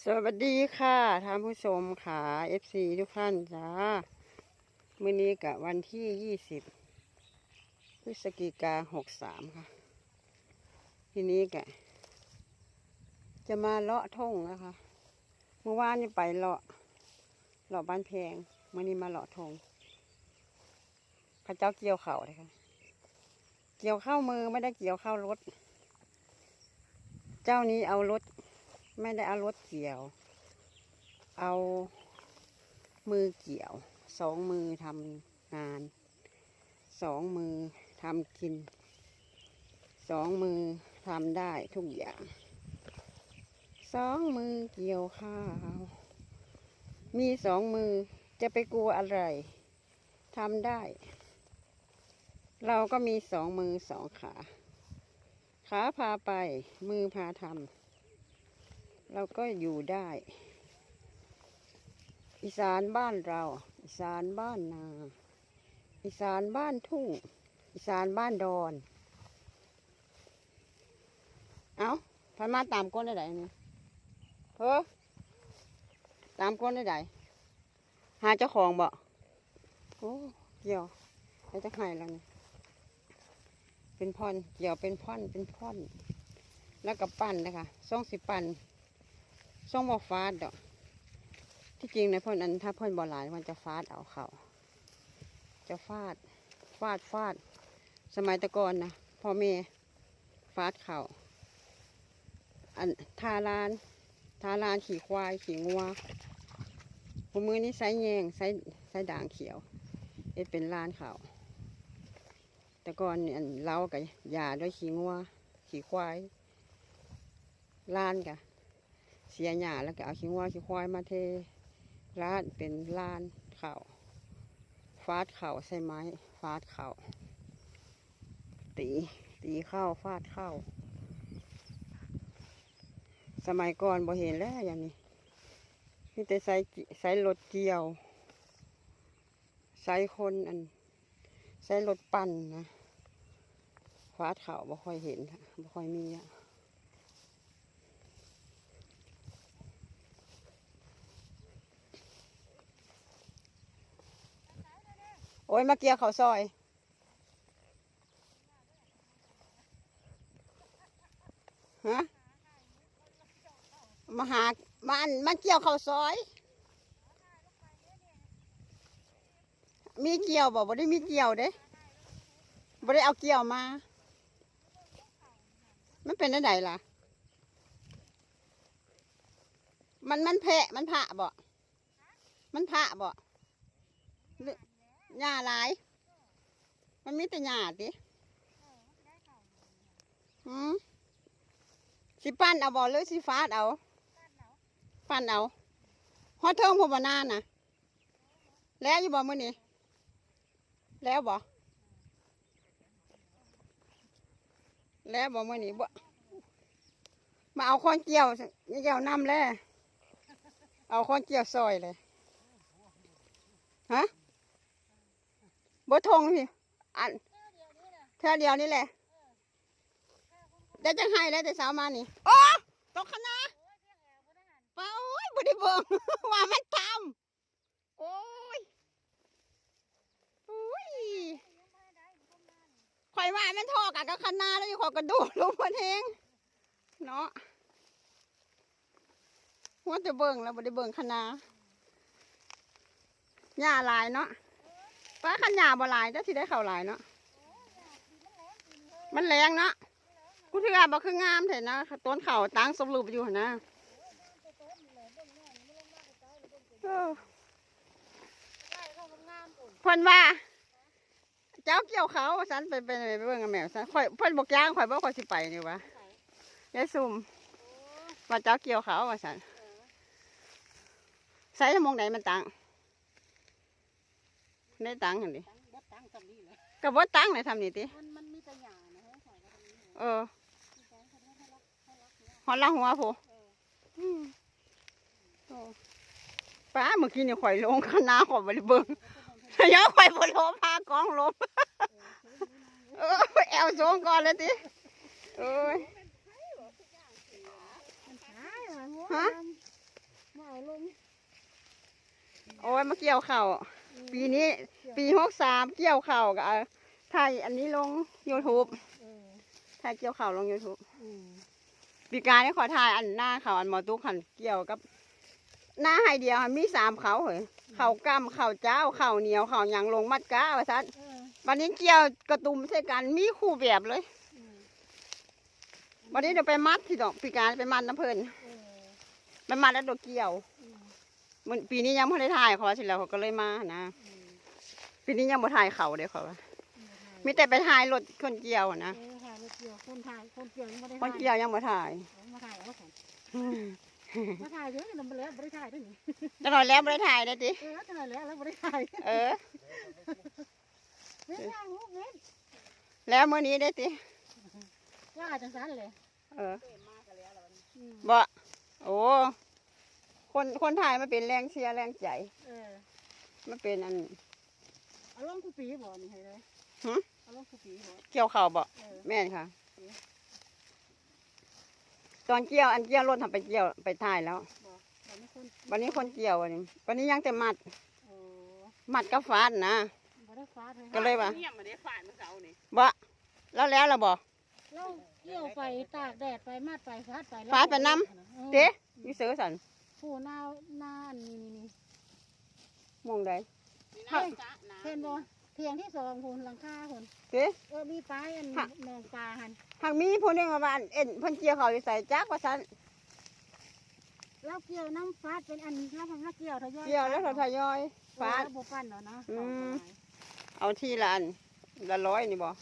สวัสดีค่ะท่านผู้ชมค่ะ เอฟซี ทุกท่านจ้า มื้อนี้กะวันที่ยี่สิบ พฤศจิกา หกสาม ค่ะ ทีนี้กะจะมาเลาะท่งนะคะ เมื่อวานนี้ไปเลาะ เลาะบ้านแพง มื้อนี้มาเลาะท่ง เขาเจ้าเกี่ยวข้าวเลยค่ะ เกี่ยวข้าวมือ ไม่ได้เกี่ยวข้าวรถ เจ้านี้เอารถ ไม่ได้เอารถเกี่ยว เอามือเกี่ยว สองมือทำงาน สองมือทำกิน สองมือทำได้ทุกอย่าง สองมือเกี่ยวข้าว มีสองมือ จะไปกลัวอะไร ทำได้ เราก็มีสองมือสองขา ขาพาไป มือพาทำ เราก็อยู่ได้ อีสานบ้านเรา อีสานบ้านนา อีสานบ้านทุ่ง อีสานบ้านดอน เอ้า ไผมาตามก้นได้ใดนี่ เฮ้อ ตามก้นได้ใด หาเจ้าของบ่ โอ้ เกี่ยว ไปจักไห้แล้วนี่ เป็นพ่อน เกี่ยวเป็นพ่อน เป็นพ่อน แล้วก็ปั่นนะคะ ส่งสิปั่น ส่งบ่ฟาดดอก ที่จริงนะเพิ่น อัน ถ้าเพิ่นบ่หลาย เพิ่นจะฟาดเอาข้าว จะฟาด ฟาด ฟาด สมัยแต่ก่อนนะ พ่อแม่ ฟาดข้าว อัน ทาลาน ทาลานขี้ควาย ขี้งัว ผู้มื้อนี้ใช้แยง ใช้ ใช้ด่างเขียว เฮ็ดเป็นลานข้าว แต่ก่อนนี่ อัน เลาก็หย่าด้วยขี้งัว ขี้ควาย ลานก็เสียหญ้า แล้วก็เอาขี้งัวขี้ควายมาเท ลานเป็นลานข้าว ฟาดข้าวใส่ไม้ ฟาดข้าว ตี ตีข้าว ฟาดข้าว สมัยก่อนบ่เห็นแล้วอย่างนี้ มีแต่ใช้ ใช้รถเกี่ยว ใช้คน อัน ใช้รถปั่นนะ ฟาดข้าวบ่ค่อยเห็น บ่ค่อยมีอะ โอ้ย มาเกี่ยวข้าวซอย ฮะ มาหา มา อัน มาเกี่ยวข้าวซอย มีเกี่ยวบ่ บ่ได้มีเกี่ยวเด้ บ่ได้เอาเกี่ยวมา มันเป็นจั่งใดล่ะ มัน มันแพะ มันพะบ่ มันพะบ่ หรือ หญ้าหลาย มันมีแต่หญ้าติ หืม สิปั่นเอาบ่ หรือสิฟาดเอา ปั่นเอา ฮอดเทิงพุ้นบ่ นาน่ะ แล้วอยู่บ่มื้อนี้ แล้วบ่ แล้วบ่มื้อนี้บ่ มาเอาคนเกี่ยว เกี่ยวนำแล เอาคนเกี่ยวซอยเลย ฮะ บ่ทงพี่ อัน แถวเดียวนี่แหละ ได้จังไห้แล้วแต่เช้ามานี่ โอ้ ตกคะนา ป้า โอ้ย บ่ได้เบิ่ง ว่ามันตำ โอ้ย โอ้ย ข่อยว่ามันทอกันกับคะนาแล้วอยู่ ข่อยกระโดดลงมาแฮงเนาะ มัวแต่เบิ่งแล้วบ่ได้เบิ่งคะนา หญ้าหลายเนาะ ป้า คันหญ้าบ่หลาย จักสิได้ข้าวหลายเนาะ มันแล้งเนาะ กูเทื่อบ่คืองามแท้นะ ต้นข้าวตั้งสำรุปอยู่หั่นนะ เออ เพิ่นว่า เจ้าเกี่ยวข้าวว่าซั่น ไป ไป ไปเบิ่งกับแม่ว่าซั่น ข่อย เพิ่นบ่จ้างข่อยบ่ ข่อยสิไปนี่วะ ยายซุ่ม ว่าเจ้าเกี่ยวข้าวว่าซั่น ใส่ชั่วโมงใดมันตั้ง ได้ตั้งหั่นดิ ตั้ง บ่ตั้งส่ำนี้แหละ ก็บ่ตั้งเลยส่ำนี้ติ มัน มันมีแต่หญ้านะ เฮ้ย ข่อยว่าทางนี้ เออ ฮอดละหัวพุ้น เออ อืม โอ้ ป้า เมื่อกี้นี่ข่อยลงคะนา ข่อยบ่ได้เบิ่ง ย้อนข่อยบ่ลง พากล้องลง เออ แอวโซงก่อนเลยติ โอ้ย ฮะ มันหายว่ะ ฮะ ໂອ້ຍ ມາກ່ຽວເຂົ້າ ອືມ ປີນີ້ ກ່ຽວ ປີຫົກສາມກ່ຽວເຂົ້າກໍເອົາ ຖ່າຍອັນນີ້ລົງຢູທູບ ເອີ ຖ່າຍກ່ຽວເຂົ້າລົງຢູທູບ ອືມ ປີກາຍນີ້ຂໍຖ່າຍອັນນາເຂົາ ອັນໝໍຕຸກຫັ້ນກ່ຽວກັບນາໄຮ່ດຽວຫັ້ນມີສາມເຂົາເຮີ້ຍ ອືມ ເຂົ້າກ້ຳ ເຂົ້າຈ້າວ ເຂົ້າໜຽວ ເຂົ້າຫຍັງລົງມັດກ້າວ່າຊັ້ນ ເອີ ບັດນີ້ກ່ຽວກະຕຸ່ມໃສ່ກັນ ມີຄູ່ແບບເລີຍ ອືມ ບັດນີ້ດຽວໄປມັດຊິດອກ ປີກາຍໄປມັດນຳເພິ່ນ ເອີ ໄປມັດແລ້ວດຽວກ່ຽວ ອືມ ມື້ ປີນີ້ຍັງບໍ່ໄດ້ຖ່າຍ ເຂົາວ່າຊີ້ແລ້ວ ເຂົາກໍເລີຍມາຫັ້ນນະ ອືມ ປີນີ້ຍັງບໍ່ຖ່າຍເຂົາເດ້ ເຂົາວ່າ ຍັງບໍ່ຖ່າຍ ມີແຕ່ໄປຖ່າຍລົດຄົນກ່ຽວຫັ້ນນະ ເອີ ຖ່າຍລົດກ່ຽວ ຄົນຖ່າຍ ຄົນກ່ຽວຍັງບໍ່ໄດ້ຖ່າຍ ຄົນກ່ຽວຍັງບໍ່ຖ່າຍ ເອີ ມາຖ່າຍເອົາຊັ້ນ ອືມ ມາຖ່າຍຢູ່ ຍັງບໍ່ແລ້ວ ບໍ່ໄດ້ຖ່າຍເດ້ນີ້ ຈັກໜ້ອຍແລ້ວບໍ່ໄດ້ຖ່າຍເດ້ຕິ ເອີ ຈັກໜ້ອຍແລ້ວ ແລ້ວບໍ່ໄດ້ຖ່າຍ ເອີ ເວັນ ເອີ ເວັນ ແລ້ວມື້ນີ້ເດ້ຕິ ວ່າຈັ່ງຊັ້ນແຫຼະ ເອີ ອືມ ບໍ່ ໂອ້ ຄົນ ຄົນຖ່າຍມາເປັນແຮງເຊຍແຮງໃຈ ເອີ ມາເປັນອັນ ເອົາລົງຄູ່ປີບໍ່ນີ້ໃຫ້ເລີຍ ຫື ເອົາລົງຄູ່ປີບໍ່ ກ່ຽວເຂົ້າບໍ່ ເອີ ແມ່ນຄ່ະ ຕອນກ່ຽວ ອັນກ່ຽວລົດຫັ້ນໄປກ່ຽວ ໄປຖ່າຍແລ້ວ ບໍ່ ບັດນີ້ຄົນ ບັດນີ້ຄົນກ່ຽວ ບັດນີ້ ບັດນີ້ຍັງແຕ່ມັດ ໂອ້ ມັດກັບຟາດນະ ບໍ່ໄດ້ຟາດເລີຍ ກໍເລີຍວ່າ ນີ້ມັນໄດ້ຟາດມື້ເຊົ້ານີ້ ບໍ່ ແລ້ວ ແລ້ວລະບໍ່ ລາວກ່ຽວໄປຕາກແດດໄປ ມັດໄປ ຟາດໄປ ຟາດໄປນຳ ເອີ ເຕະ ຢູ່ເຊີຊັ້ນ ຜູ້ນາ ນາອັນນີ້ ນີ້ ນີ້ ໝ່ອງໃດ ເຫັນບໍ່ ຖຽງທີສອງພຸ້ນ ຫຼັງຄາພຸ້ນ ເຕະ ເອີ ມີປາຍອັນ ຫາ ໜອງປາຫັ້ນ ຫາກມີຜູ້ໜຶ່ງວ່າອັນເອັນ ເພິ່ນກ່ຽວເຂົ້າຢູ່ໃສຈັກວ່າຊັ້ນ ລາວກ່ຽວນຳຟາດເປັນອັນ ລາວມາກ່ຽວທະຍອຍ ກ່ຽວແລ້ວທະຍອຍ ເອີ ຟາດ ລາວບໍ່ປັ່ນແລ້ວນະ ອືມ ເອົາທີລະອັນ ລະຮ້ອຍນີ້ບໍ່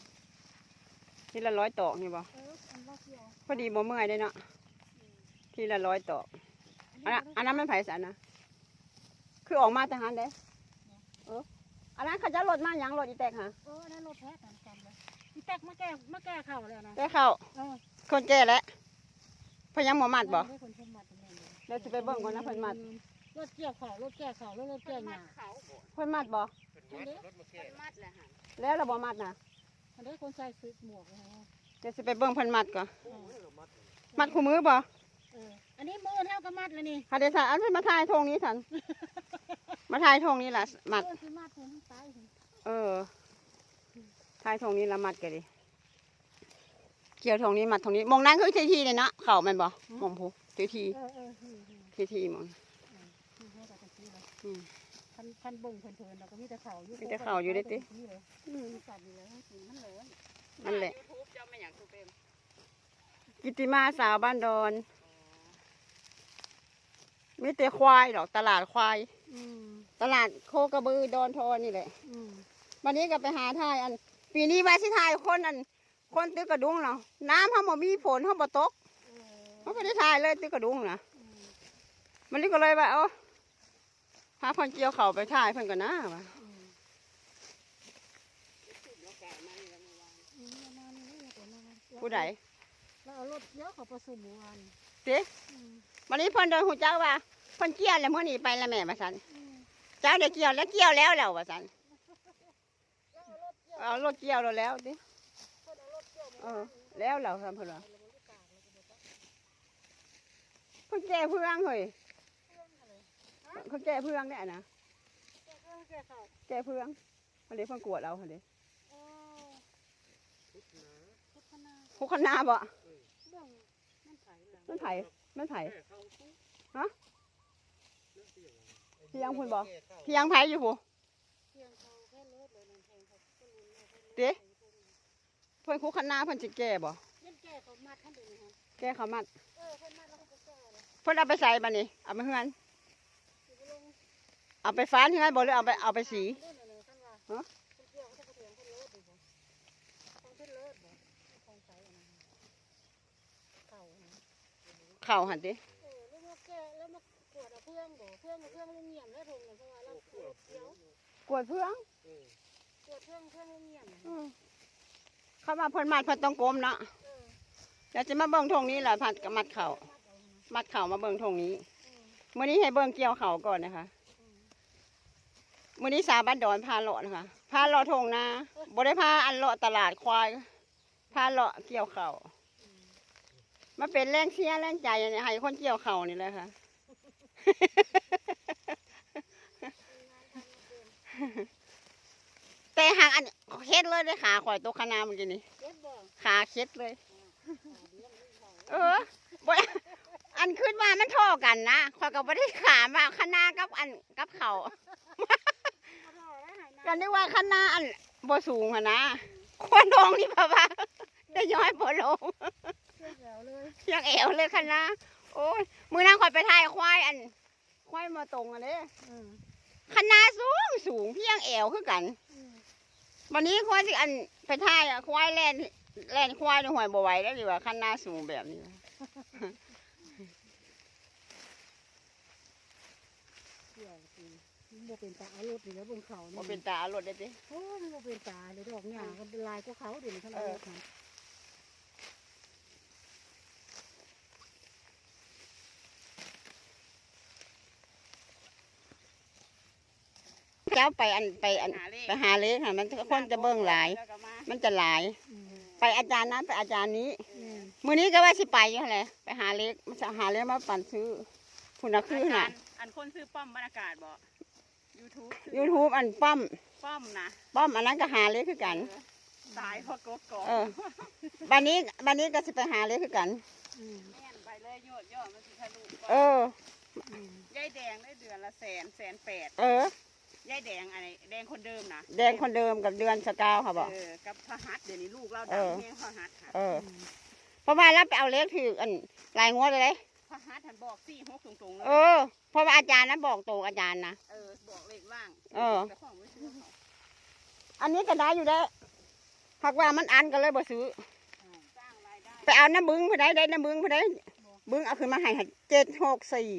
ທີລະຮ້ອຍຕອກນີ້ບໍ່ ເອີ ອັນລາວກ່ຽວ ພໍດີບໍ່ເມື່ອຍເດ້ເນາະ ອືມ ທີລະຮ້ອຍຕອກ ອັນນັ້ນ ອັນນັ້ນມັນໃຜຊັ້ນນະ ຄືອອກມາແຕ່ຫັ້ນເດ້ ເອີ ອັນນັ້ນເຂົາເຈົ້າລົດມາຫຍັງ ລົດອີແຕັກຫະ ເອີ ອັນນັ້ນລົດແທັກນຳກັນເລີຍ ອີແຕັກມາແກ່ ມາແກ່ເຂົ້າແລ້ວນະ ແກ່ເຂົ້າ ເອີ ຄົນແກ່ແຫຼະ ເພິ່ນຍັງບໍ່ມັດບໍ່ ຍັງບໍ່ໄດ້ ເພິ່ນ ເພິ່ນມັດແມ່ນຢູ່ ດຽວຊິໄປເບິ່ງກ່ອນນະ ເພິ່ນມັດ ລົດກ່ຽວເຂົ້າ ລົດແກ່ເຂົ້າ ແລ້ວລົດແກ່ຫຍ້າ ເພິ່ນມັດບໍ່ ເພິ່ນມັດແລ້ວຫັ້ນ ແລ້ວລະບໍ່ມັດນະ ອັນໃດຄົນໃສ່ຊຸດໝວກນະ ດຽວຊິໄປເບິ່ງເພິ່ນມັດກ່ອນ ເອີ ມັດຄູ່ມືບໍ່ ເອີ ອັນນີ້ມື້ເຮົາກໍມັດແລ້ວນີ້ ຫາເດຊະ ອັນເພິ່ນມາຖ່າຍທົ່ງນີ້ຊັ້ນ ມາຖ່າຍທົ່ງນີ້ລະມັດ ເອີ ຊິມັດພຸ້ນໄປ ເອີ ຖ່າຍທົ່ງນີ້ລະມັດກໍດີ ກ່ຽວທົ່ງນີ້ມັດທົ່ງນີ້ ໝ່ອງນັ້ນຄືທີ່ໆເດ້ເນາະ ເຂົ້າແມ່ນບໍ່ ຫື ໝ່ອງຜູ້ທີ່ໆ ເອີ ເອີ ທີ່ໆ ທີ່ໆໝ່ອງ ອືມ ເຮົາກໍຊິໄປ ອືມ ຄັນ ຄັນເບິ່ງເພີນໆ ລະກໍມີແຕ່ເຂົ້າຢູ່ ມີແຕ່ເຂົ້າຢູ່ເດ້ຕິ ອືມ ຄືກັນນີ້ແຫຼະ ມັນແຫຼະ ນັ້ນແຫຼະ ຢູທູບເຈົ້າແມ່ນຫຍັງຄືເປັນ ກິດຕິມາສາວບ້ານດອນ ມີແຕ່ຄວາຍດອກ ຕະຫຼາດຄວາຍ ອືມ ຕະຫຼາດໂຄກະບືດອນທອນນີ້ແຫຼະ ອືມ ບັດນີ້ກໍໄປຫາຖ່າຍ ອັນ ປີນີ້ວ່າຊິຖ່າຍຄົນ ອັນ ຄົນຕຶກກະດຸງເນາະ ນ້ຳເຮົາບໍ່ມີ ຝົນເຮົາບໍ່ຕົກ ເອີ ເຮົາບໍ່ໄດ້ຖ່າຍເລີຍຕຶກກະດຸງນະ ອືມ ມັນນີ້ກໍເລີຍວ່າ ເອົາ ພາເພິ່ນກ່ຽວເຂົ້າໄປຖ່າຍເພິ່ນກ່ອນນາວ່າ ອືມ ອືມ ປະມານນີ້ແຫຼະ ປະມານ ຜູ້ໃດ ລາວເອົາລົດກ່ຽວເຂົ້າປະຊຸມມື້ວານ ຕິ ອືມ ບັດນີ້ເພິ່ນໄດ້ຮູ້ຈັກວ່າ ເພິ່ນກ່ຽວແລ້ວມື້ນີ້ໄປແລ້ວແມ່ວ່າຊັ້ນ ອືມ ເຈົ້າໄດ້ກ່ຽວແລ້ວ ກ່ຽວແລ້ວແລ້ວວ່າຊັ້ນ ເອົາລົດກ່ຽວແລ້ວແລ້ວຕິ ເອີ ແລ້ວແລ້ວຊັ້ນເພິ່ນວ່າ ເພິ່ນແກ່ເຟືອງເຮີ້ຍ ເພິ່ນແກ່ເຟືອງແດ່ນະ ແກ່ເຟືອງ ແກ່ເຟືອງ ອັນນີ້ເພິ່ນກວດເອົາຫັ້ນເດ້ ຄຸດຄະນາ ຄຸດຄະນາບໍ່ ເອີ ແມ່ນໃຜ ແມ່ນໃຜ ຮະ ທຽງພຸ້ນບໍ່ ທຽງໃຜຢູ່ພຸ້ນ ເຕະ ເພິ່ນຄຸດຄະນາເພິ່ນຊິແກ່ບໍ່ ແມ່ນແກ່ເຂົ້າມັດຫັ້ນເດນີ້ ແກ່ເຂົ້າມັດ ເອີ ເພິ່ນມັດແລ້ວເພິ່ນກໍແກ່ແລ້ວ ເພິ່ນເອົາໄປໃສບັດນີ້ ເອົາໄປເຮືອນ ຊິໄປລົງ ເອົາໄປຟານເຮືອນບໍ່ ຫຼືເອົາໄປ ເອົາໄປສີ ເອີ ເພິ່ນກ່ຽວເຂົາເຈົ້າກໍຖຽງເພິ່ນໂລດນີ້ບໍ່ ຂອງເພິ່ນໂລດບໍ່ ຂອງໃສອັນນັ້ນ ເຂົ້າຫັ້ນຕິ ເອີ ແລ້ວມາແກະ ແລ້ວມາກວດເອົາເຟືອງບໍ່ ເຟືອງ ເຟືອງລົງຢ້ຽມແລ້ວທົ່ງນັ້ນ ເພາະວ່າລາວເອົາລົດກ່ຽວ ກວດເຟືອງ ເອີ ກວດເຟືອງ ເຟືອງລົງຢ້ຽມ ອືມ ຄຳວ່າເພິ່ນມັດເພິ່ນຕ້ອງກົ້ມເນາະ ເອີ ແລ້ວຊິມາເບິ່ງທົ່ງນີ້ລະ ພັດກໍມັດເຂົ້າ ມັດເຂົ້າມາເບິ່ງທົ່ງນີ້ ອືມ ມື້ນີ້ໃຫ້ເບິ່ງກ່ຽວເຂົ້າກ່ອນນະຄະ ອືມ ມື້ນີ້ສາວບ້ານດອນພາເລາະນະຄະ ພາເລາະທົ່ງນາ ບໍ່ໄດ້ພາອັນເລາະຕະຫຼາດຄວາຍ ພາເລາະກ່ຽວເຂົ້າ ມາເປັນແຮງເຊຍແຮງໃຈໃຫ້ຄົນກ່ຽວເຂົ້ານີ້ແຫຼະຄ່ະ ແຕ່ຫາກອັນເຄັດເລີຍເດ້ ຂາຂ້ອຍຕົກຄະນາມື້ກີ້ນີ້ ເຈັບບໍ່? ຂາເຄັດເລີຍ. ເອີ ບໍ່ ອັນຄິດວ່າມັນທໍ່ກັນນະ ຂ້ອຍກໍບໍ່ໄດ້ຖາມວ່າຄະນາກັບອັນ ກັບເຂົາ ກໍນຶກວ່າຄະນາອັນບໍ່ສູງຫັ້ນນະ ຄວານດອງນີ້ແບບວ່າໄດ້ຍ້ອຍບໍ່ລົງ ພຽງແອວເລີຍ ພຽງແອວເລີຍຄະນາ. ໂອ້ຍ ມື້ນັ້ນຂ້ອຍໄປຖ່າຍຄວາຍອັນ ຄວາຍບໍ່ຕົງອັນເດ້ ອືມ ຄະນາສູງສູງ ພຽງແອວຄືກັນ ອືມ ບັດນີ້ຄວາຍຊິອັນ ໄປຖ່າຍຄວາຍແລ່ນ ແລ່ນຄວາຍໃນຫ້ວຍບໍ່ໄຫວແລ້ວ ຫຼືວ່າຄະນາສູງແບບນີ້ ສ່ຽວຈິງ ມັນບໍ່ເປັນຕາເອົາລົດນີ້ແຫຼະ ເບິ່ງເຂົານີ້ ບໍ່ເປັນຕາເອົາລົດເດ້ຕິ ໂອ້ຍ ມັນບໍ່ເປັນຕາເດ້ ດອກຫຍ້າກໍຫຼາຍກວ່າເຂົາເດ້ນີ້ ຄັນເອົາລົດຫັ້ນ. ເຈົ້າໄປອັນ ໄປອັນ ໄປຫາເລກຫັ້ນ ມັນ ຄົນຈະເບິ່ງຫຼາຍ ມັນຈະຫຼາຍ ອືມ ໄປອາຈານນັ້ນ ໄປອາຈານນີ້ ອືມ ມື້ນີ້ກໍວ່າຊິໄປຢູ່ຫັ້ນແຫຼະ ໄປຫາເລກ ມາຫາເລກມາປັ່ນຊື້ ພຸ້ນນະ ຄືຫັ້ນນະ ອັນຄົນຊື່ປ້ອມບັນນາກາດບໍ? ຢູທູບ ຢູທູບ ອັນປ້ອມ ປ້ອມນະ ປ້ອມ ອັນນັ້ນກໍຫາເລກຄືກັນ ເອີ ຕາຍເພາະກົກກອກ ເອີ ບັດນີ້ ບັດນີ້ກໍຊິໄປຫາເລກຄືກັນ ອືມ ແມ່ນ ໄປເລີຍ ຍອດ ຍອດມັນຊິທະລຸ ເອີ ອືມ ຍາຍແດງໄດ້ເດືອນລະແສນ ແສນແປດ ເອີ ຍາຍແດງ ອັນນີ້ແດງຄົນເດີມນະ ແດງຄົນເດີມກັບເດືອນຊາວເກົ້າ ເຂົາບອກ ເອີ ກັບພະຫັດ ດຽວນີ້ລູກລາວດັງແຮງ ເອີ ພະຫັດ ເອີ ເພາະວ່າລາວໄປເອົາເລກຖືກອັນຫຼາຍງວດແລ້ວເດ້ ພະຫັດຫັ້ນບອກສີ່ຫົກຕົງໆເລີຍ ເອີ ເພາະວ່າອາຈານນະບອກໂຕອາຈານນະ ເອີ ບອກເລກລ່າງ ເອີ ແຕ່ຂອງບໍ່ເຊື່ອເຂົາ ອັນນີ້ກໍໄດ້ຢູ່ເດ້ ຫາກວ່າມັນອັນກໍເລີຍບໍ່ຊື້ ສ້າງລາຍໄດ້ ໄປເອົານຳບຶງຜູ້ໃດ ໄດ້ນຳບຶງຜູ້ໃດ ບຶງເອົາຂຶ້ນມາໃຫ້ ເຈັດຫົກສີ່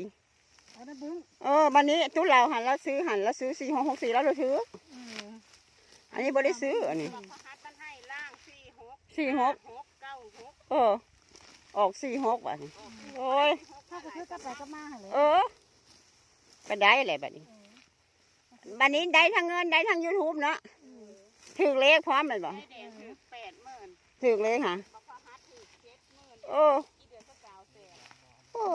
ເອົານຳບຶງ ເອີ ບັດນີ້ຕຸລາວຫັ້ນ ລາວຊື້ຫັ້ນ ລາວຊື້ສີ່ຫົກຫົກສີ່ ລາວຖືກ ເອີ ອັນນີ້ບໍ່ໄດ້ຊື້ ອັນນີ້ ພະຫັດມັນໃຫ້ລ່າງສີ່ຫົກ ສີ່ຫົກ ຫ້າຫົກ ເກົ້າຫົກ ເອີ ອອກສີ່ຫົກບາດນີ້ ອອກສີ່ຫົກ ໂອ້ຍ ພາກັນຊື້ກັບໄປກັບມາຫັ້ນແຫຼະ ເອີ ກໍໄດ້ແຫຼະບາດນີ້ ເອີ ບັດນີ້ໄດ້ທັງເງິນ ໄດ້ທັງຢູທູບເນາະ ອືມ ຖືກເລກພ້ອມແມ່ນບໍ່? ໄດ້ແດງຖືກແປດໝື່ນ ຖືກເລກຫາ ບັກພະຫັດຖືກເຈັດໝື່ນ ໂອ້ ອີເດືອນກໍເກົ້າແສນ ໂອ້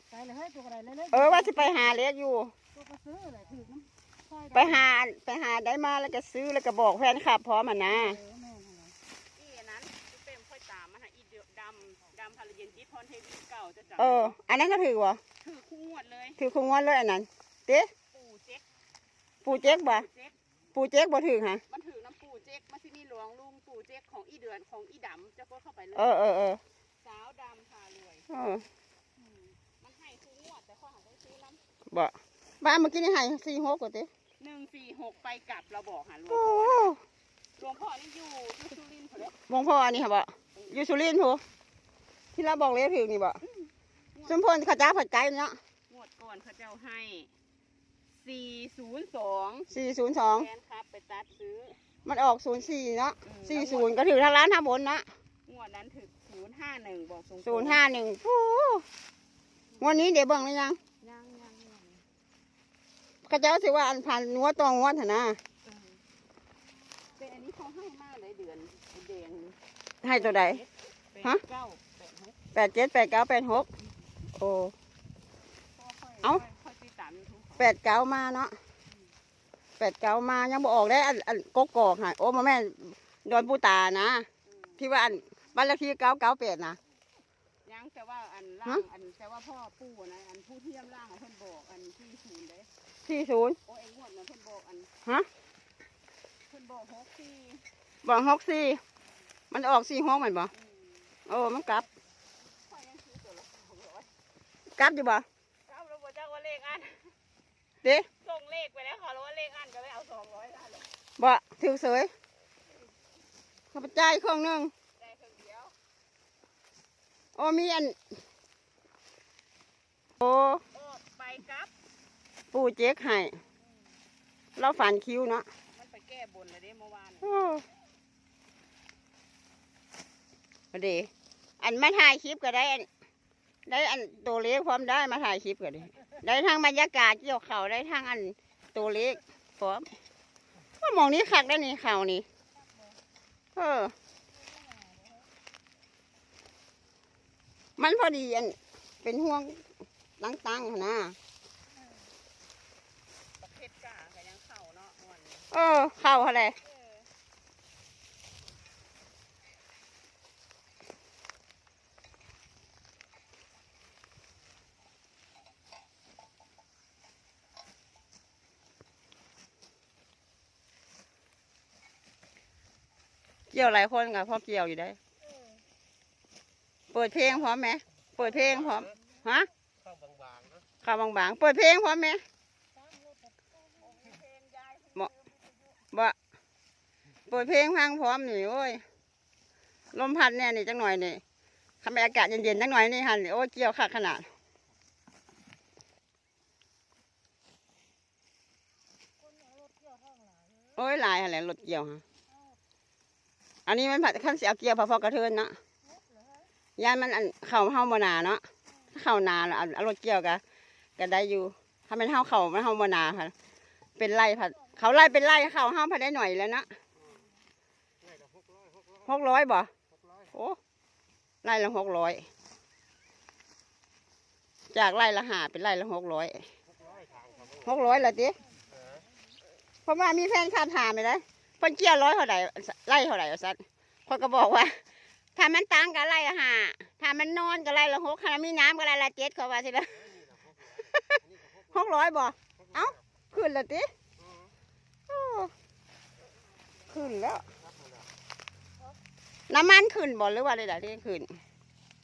ໄປເລີຍເຮີ້ຍ ຕົວກໍໄດ້ເລີຍ ເອີ ວ່າຊິໄປຫາເລກຢູ່ ຕົວກໍຊື້ແຫຼະ ຖືກນຳ ໄປຫາ ໄປຫາໄດ້ມາແລ້ວກໍຊື້ ແລ້ວກໍບອກແຟນຄລັບພ້ອມຫັ້ນນະ ເອີ ແມ່ນຫັ້ນແຫຼະ ອີອັນນັ້ນ ອີເປັມຂ້ອຍຕາມມາຫາ ອີດຳ ດຳພະລະເຢັນຈິດພອນເທວີເກົ່າ ຈະຈຳ ເອີ ອັນນັ້ນກໍຖືກບໍ່? ຖືກຄູ່ງວດເລີຍ ຖືກຄູ່ງວດເລີຍອັນນັ້ນ ຕິ ປູເຈັກ ປູເຈັກບໍ່? ປູເຈັກ ປູເຈັກບໍ່ຖືກຫາ ມັນຖືກນຳປູເຈັກ ມັນຊິມີຫຼວງລຸງປູເຈັກ ຂອງອີເດືອນ ຂອງອີດຳ ເຈົ້າກົດເຂົ້າໄປເລີຍ ເອີ ເອີ ເອີ ສາວດຳພາລວຍ ເອີ ອືມ ມັນໃຫ້ຄູ່ງວດ ແຕ່ຂ້ອຍຫາບໍ່ໄດ້ຊື້ນຳ ບໍ່ ບ້ານມື້ກີ້ນີ້ໃຫ້ສີ່ຫົກວ່າຕິ ໜຶ່ງສີ່ຫົກ ໄປກັບ ລາວບອກຫາຫຼວງ ໂອ້ ພໍ່ນະ ຫຼວງພໍ່ນີ້ຢູ່ ຢູ່ສຸລິນພຸ້ນເດ້ ຫຼວງພໍ່ອັນນີ້ຫາບໍ່ ຢູ່ສຸລິນພຸ້ນ ທີ່ລາວບອກເລກຖືກນີ້ບໍ່ ອືມ ຊຸມເພິ່ນເຂົາເຈົ້າພັດໄກເນາະ ງວດກ່ອນເຂົາເຈົ້າໃຫ້ ສີ່ສູນສອງ ສີ່ສູນສອງ ແມ່ນຄັບ ໄປຕັດຊື້ ມັນອອກສູນສີ່ເນາະ ອືມ ສີ່ສູນ ກໍຖືກທັງລ້ານທັງບົນເນາະ ງວດນັ້ນຖືກສູນຫ້າໜຶ່ງ ບອກຕົງໆ ສູນຫ້າໜຶ່ງ ໂອ້ ງວດນີ້ເດ ເບິ່ງແລ້ວຍັງ? ຍັງ ຍັງ ຍັງ ເຂົາເຈົ້າຊິວ່າອັນພັນງວດຕໍ່ງວດຫັ້ນນະ ເອີ ແຕ່ອັນນີ້ເຂົາໃຫ້ມາໄດ້ເດືອນແດງ ໃຫ້ໂຕໃດ? ແປດເກົ້າ ແປດຫົກ ແປດເຈັດ ແປດເກົ້າ ແປດຫົກ ໂອ້ ເອົ້າ ຂ້ອຍ ຂ້ອຍຕິດຕາມຢູທູບ ແປດເກົ້າມາເນາະ ອືມ ແປດເກົ້າມາ ຍັງບໍ່ອອກເດ້ ອັນ ອັນ ກົກກອກຫັ້ນ ໂອ້ ບໍ່ແມ່ນ ດອນປູຕານະ ອືມ ທີ່ວ່າອັນ ບ້ານເລກທີເກົ້າເກົ້າແປດນະ ຍັງ ແຕ່ວ່າອັນລ່າງ ຮະ? ອັນ ແຕ່ວ່າພໍ່ປູ່ນະ ອັນຜູ້ທຽມລ່າງ ເພິ່ນບອກອັນສີ່ສູນເດ້ ສີ່ສູນ ໂອ້ຍ ງວດນັ້ນເພິ່ນບອກອັນ ຮະ? ເພິ່ນບອກຫົກສີ່ ບອກຫົກສີ່ ມັນອອກສີ່ຫົກແມ່ນບໍ່? ອືມ ໂອ້ ມັນກັບ ຂ້ອຍຍັງຊື້ຕົວລະສອງຮ້ອຍ ກັບຢູ່ບໍ່? ກັບແລ້ວບໍ່ຈັກວ່າເລກອັນ ເດ້ ສົ່ງເລກໄປແລ້ວ ເຂົາວ່າເລກອັນ ກໍເລີຍເອົາສອງຮ້ອຍລ້ານ ບໍ່ ຖືກເສີຍ ເຂົາໄປຈ່າຍເຄິ່ງໜຶ່ງ ຈ່າຍເຄິ່ງດຽວ ໂອ້ ມີອັນ ໂອ້ ອອກໄປກັບ ປູເຈັກໃຫ້ ອືມ ລາວຝັນຄິວເນາະ ມັນໄປແກ້ບົນແລ້ວເດ້ມື້ວານ ໂອ້ ເດ້ ອັນມາຖ່າຍຄລິບກໍໄດ້ອັນ ໄດ້ອັນໂຕເລກພ້ອມ ໄດ້ມາຖ່າຍຄລິບກໍໄດ້ ໄດ້ທັງບັນຍາກາດກ່ຽວເຂົ້າ ໄດ້ທັງອັນໂຕເລກພ້ອມ ໂອ້ ໝ່ອງນີ້ຄັກໄດ໋ນີ້ ເຂົ້ານີ້ ເອີ ມັນພໍດີອັນ ເປັນຫ່ວງຕັ້ງໆຫັ້ນນະ ປະເພດກາກໍຍັງ ເອີ ເຂົ້າຫັ້ນແຫຼະ. ກ່ຽວຫຼາຍຄົນກໍພໍກ່ຽວຢູ່ໄດ໋. ເປີດເພງພ້ອມແມ? ເປີດເພງພ້ອມ. ຮະ? ເຂົ້າບາງໆ ເປີດເພງພ້ອມແມ? ເບາະ ເປີດເພງຟັງພ້ອມນີ້. ໂອ້ຍ ລົມພັດແນວນີ້ຈັກໜ່ອຍນີ້ ຄັນແມ່ນອາກາດເຢັນໆ ຈັກໜ່ອຍນີ້ຫັ້ນ ໂອ້ຍ ກ່ຽວຄັກຂະໜາດ. ໂອ້ຍ ຫຼາຍຫັ້ນແຫຼະລົດກ່ຽວຫັ້ນ. ອັນນີ້ມັນພັດ ຄັນຊິເອົາກ່ຽວພັດພໍກະເທີນເນາະ ຢ້ານມັນ ອັນ ເຂົ້າເຮົາບໍ່ໜາເນາະ. ຖ້າເຂົ້າໜາແລ້ວ ເອົາ ເອົາລົດກ່ຽວກະ ກະໄດ້ຢູ່. ຖ້າແມ່ນເຮົາເຂົ້າ ເຮົາບໍ່ໜາ ເປັນໄລ່ພັດ ເຂົາໄລ່ເປັນໄລ່ ເຂົ້າເຮົາພັດໄດ້ໜ້ອຍແລ້ວເນາະ. ຫົກຮ້ອຍບໍ່? ໂອ້ ໄລ່ລະຫົກຮ້ອຍ ຈາກໄລ່ລະຫ້າເປັນໄລ່ລະຫົກຮ້ອຍ. ຫົກຮ້ອຍລະຕິ? ເພາະວ່າມີແຟນຄລັບຖາມໄດ້ ເພິ່ນກ່ຽວຮ້ອຍເທົ່າໃດ ໄລ່ເທົ່າໃດວ່າຊັ້ນ. ຂ້ອຍກໍບອກວ່າ ຖ້າມັນຕັ້ງກໍໄລ່ລະຫ້າ ຖ້າມັນນອນກໍໄລ່ລະຫົກ ຖ້າມັນມີນ້ຳກໍໄລ່ລະເຈັດ ຂ້ອຍວ່າຊີ້ນະ. ຫົກຮ້ອຍບໍ່? ເອົ້າ ຂຶ້ນລະຕິ? ໂອ້ ຂຶ້ນແລ້ວ. ນ້ຳມັນຂຶ້ນບໍ່ ຫຼືວ່າໃດໆ ທີ່ຂຶ້ນ?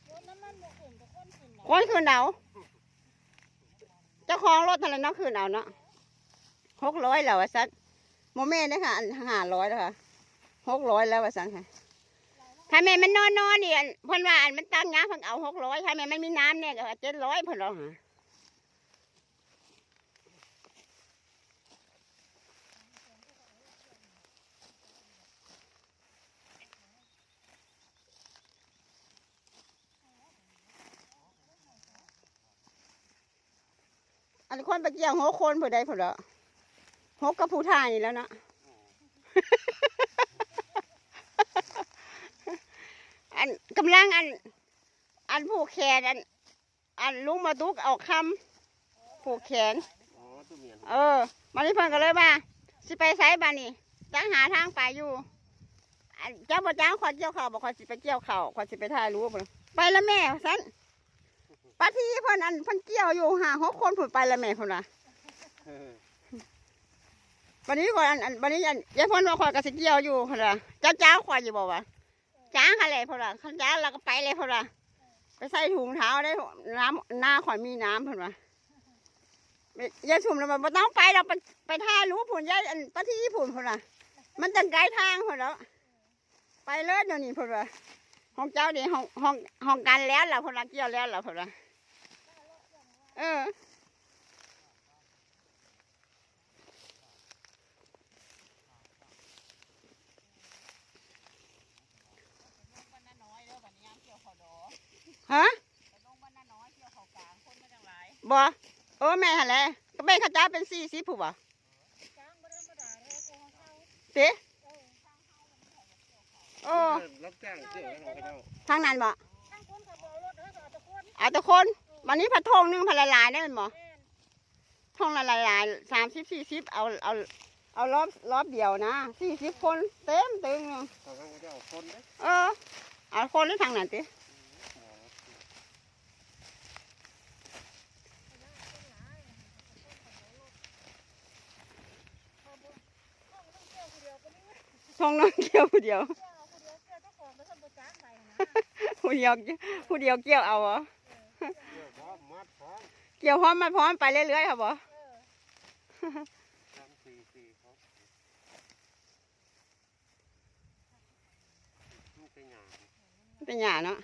ໂອ້ ນ້ຳມັນບໍ່ຂຶ້ນ ແຕ່ຄົນຂຶ້ນເອົາ ຄົນຂຶ້ນເອົາ. ເຈົ້າຂອງລົດຫັ້ນແຫຼະເນາະ ຂຶ້ນເອົາເນາະ. ຫົກຮ້ອຍແລ້ວວ່າຊັ້ນ. ບໍ່ແມ່ນເດ້ອະ ອັນຫ້າຮ້ອຍແລ້ວ ຫົກຮ້ອຍແລ້ວວ່າຊັ້ນ. ຖ້າແມ່ນມັນນອນໆ ນີ້ ອັນ ເພິ່ນວ່າ ອັນ ມັນຕັ້ງຍາກ ເພິ່ນເອົາຫົກຮ້ອຍ ຖ້າແມ່ນມັນມີນ້ຳແດ່ກໍເຈັດຮ້ອຍ ເພິ່ນວ່າ. ອັນຄົນໄປກ່ຽວຫົກຄົນ ຜູ້ໃດຜູ້ລະ ຫົກກັບຜູ້ຖ່າຍນີ້ແຫຼະເນາະ. ອັນກຳລັງ ອັນ ອັນຜູກແຂນ ອັນ ອັນລຸງມາຕຸກອອກຄຳ ຜູກແຂນ. ອໍ ຕົວເມຍ. ເອີ ບາດນີ້ເພິ່ນກໍເລີຍວ່າ ຊິໄປໃສບາດນີ້ ຈັກຫາທາງໄປຢູ່. ອັນ ເຈົ້າບໍ່ຈ້າງຂ້ອຍກ່ຽວເຂົ້າບໍ່? ຂ້ອຍຊິໄປກ່ຽວເຂົ້າ ຂ້ອຍຊິໄປຖ່າຍຮູບ. ໄປລະແມ່ ວ່າຊັ້ນ. ປາທີເພິ່ນ ອັນ ເພິ່ນກ່ຽວຢູ່ຫ້າຫົກຄົນພຸ້ນ ໄປລະແມ່ ເພິ່ນວ່າ. ບາດນີ້ຂ້ອຍ ອັນ ອັນ ບາດນີ້ ອັນ ຍາຍພອນວ່າ ຂ້ອຍກໍຊິກ່ຽວຢູ່ ເພິ່ນວ່າ. ເຈົ້າຈ້າງຂ້ອຍຢູ່ບໍ່? ວ່າ ຈ້າງຫັ້ນແຫຼະ ເພິ່ນວ່າ. ຄັນຈ້າງແລ້ວກໍໄປເລີຍ ເພິ່ນວ່າ. ໄປໃສ່ຖົງເທົ້າໄດ້ ນ້ຳ ໜ້າຂ້ອຍມີນ້ຳ ເພິ່ນວ່າ. ຍາຍຊຸມລະວ່າ ບໍ່ຕ້ອງໄປດອກ ໄປ ໄປຖ່າຍຮູບພຸ້ນ ຍາຍ ອັນ ປາທີພຸ້ນ ເພິ່ນວ່າ. ມັນຈັ່ງໄກທາງ ເພິ່ນວ່າ. ໄປເລີຍດຽວນີ້ ເພິ່ນວ່າ. ຂອງເຈົ້ານີ້ ຂອງ ຂອງ ຂອງກັນແລ້ວລະ ເພິ່ນວ່າ ກ່ຽວແລ້ວລະ ເພິ່ນວ່າ. ເອີ. ຮະ? ບໍ່ ເອີ ແມ່ນຫັ້ນແຫຼະ ກໍແມ່ນເຂົາເຈົ້າເປັນສີ່ສິບພຸ້ນບໍ່? ຕິ? ໂອ້ ຮັບຈ້າງເຈົ້າຂອງເຂົາເຈົ້າ ທາງນັ້ນບໍ່? ເອົາແຕ່ຄົນ ບາດນີ້ພັດຖົງໜຶ່ງພັດຫຼາຍໆ ໄດ້ແມ່ນບໍ່? ຖົງລະຫຼາຍໆ ສາມສິບ ສີ່ສິບ ເອົາ ເອົາ ເອົາລອບ ລອບດຽວນະ ສີ່ສິບຄົນ ເຕັມຕຶງ. ເຂົາເຈົ້າເອົາຄົນເດ້. ເອີ ເອົາຄົນເລີຍທາງນັ້ນຕິ. ທ້ອງນ້ອງກ່ຽວຜູ້ດຽວ ຜູ້ດຽວ ຜູ້ດຽວກ່ຽວເອົາບໍ? ກ່ຽວພ້ອມມັດພ້ອມໄປເລື້ອຍໆ ເຮົາບໍ? ເປັນຫຍ້າເນາະ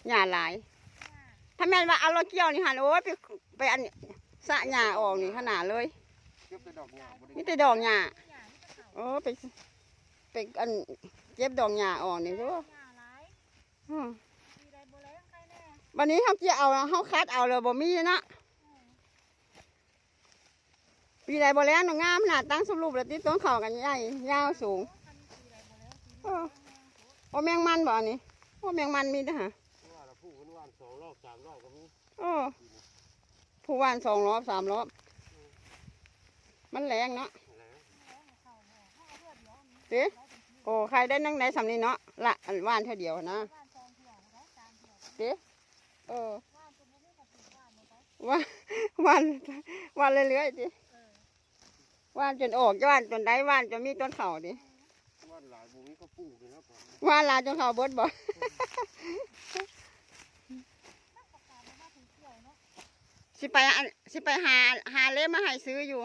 ຫຍ້າຫຼາຍ. ຖ້າແມ່ນວ່າເອົາລົດກ່ຽວນີ້ຫັ້ນ ໂອ້ຍ ໄປ ໄປອັນສະຫຍ້າອອກນີ້ຂະໜາດເລີຍ ມີແຕ່ດອກຫຍ້າ. ໂອ້ ໄປ ໄປອັນເກັບດອກຫຍ້າອອກນີ້ ໂອ້. ອືມ ບາດນີ້ເຮົາກ່ຽວເອົາ ເຮົາຄັດເອົາແລ້ວບໍ່ມີເນາະ. ປີໃດບໍ່ແລ້ງ ງາມຂະໜາດ ຕັ້ງສຳລຸບແລ້ວຕິ ຕົ້ນເຂົາກໍໃຫຍ່ຍາວສູງ. ເອີ ໂອ້ ແມງມັນບໍ່ອັນນີ້? ໂອ້ ແມງມັນມີເດ້ຫາ. ຜູ້ຫວ່ານສອງລອບສາມລອບກໍມີ. ເອີ ຜູ້ຫວ່ານສອງລອບສາມລອບ ມັນແລ້ງເນາະ. ເດ້ ໂອ້ ຂາຍໄດ້ໜຶ່ງໄດ້ສ່ຳນີ້ເນາະ ລະ ອັນຫວ່ານເທື່ອດຽວນະ ເດ້ ເອີ ຫວ່ານ ຫວ່ານ ຫວ່ານເລື້ອຍໆຕິ ຫວ່ານຈົນອອກ ຫວ່ານຈົນໄດ້ ຫວ່ານຈົນມີຕົ້ນເຂົ້າຕິ ຫວ່ານຫຼາຍບໍ່ມີເຂົ້າປູກເລີຍເນາະ ຫວ່ານຫຼາຍຈົນເຂົ້າເບິດບໍ່ ຊິໄປອັນ ຊິໄປຫາ ຫາເລມາໃຫ້ຊື້ຢູ່